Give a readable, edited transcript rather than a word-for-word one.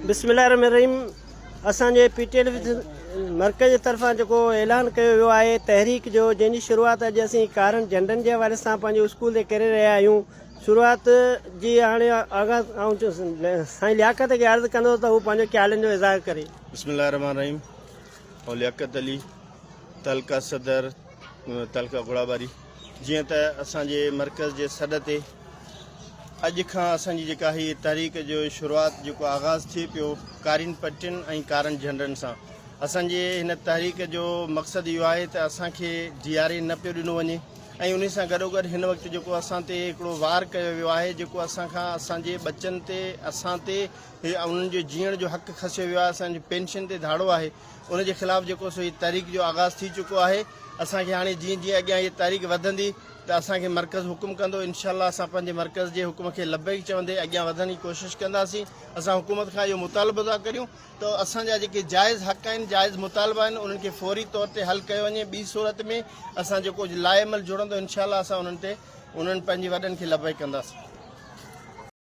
بسم الله الرحمن الرحيم اسان جي پي ٽي ايل مرڪز جي طرفان جيڪو اعلان ڪيو ويو آهي تحريڪ جو جنهن جي شروعات اڄ اسين ڪارن جهنڊن جي حوالي سان پنهنجي اسڪول تي ڪري رهيا آهيون شروعات جي هاڻي آغاز آئون سائين لياقت کي عرض ڪندو ته هو پنهنجو خيالن جو اظهار ڪري. بسم الله الرحمن الرحيم آئون لياقت علي تعلقه صدر تعلقه گهوڙاٻاري جيئن ته اسان جي مرڪز جي سڏ تي اڄ کان اسان جي جيڪا هي تحريڪ جو شروعات جيڪو آغاز ٿئي پيو ڪارين پٽين ۽ ڪارن جهنڊن سان اسان جي هن تحريڪ جو مقصد اهو آهي ته اسان کي ڊي آر اي نه پيو ڏنو وڃي ۽ انهي سان گڏوگڏ هن وقت جيڪو اسان تي هڪڙو وار ڪيو ويو آهي جيڪو اسان کان اسان جي ٻچن تي اسان تي انهن جو جيئڻ جو حق کسيو ويو آهي اسان جي پينشن تي ڌاڙو آهي ان جي خلاف جيڪو سو هي تحريڪ جو آغاز ٿي چڪو آهي اسان کي هاڻي جيئن جيئن اڳيان هي تحريڪ وڌندي ته اسان کي مرڪز حڪم ڪندو انشاء الله اسان پنهنجي مرڪز جي حڪم کي لبيڪ چوندي اڳيان وڌڻ جي ڪوشش ڪنداسين اسان حڪومت کان اهو مطالبو ٿا ڪريون ته اسان جا جيڪي جائز حق آهن جائز مطالبا آهن انهن کي فوري طور تي حل ڪيو وڃي ٻي صورت ۾ اسان جيڪو لاء عمل جوڙندو انشاء الله اسان انهن تي انهن پنهنجي وڏن کي لبيڪ ڪنداسين.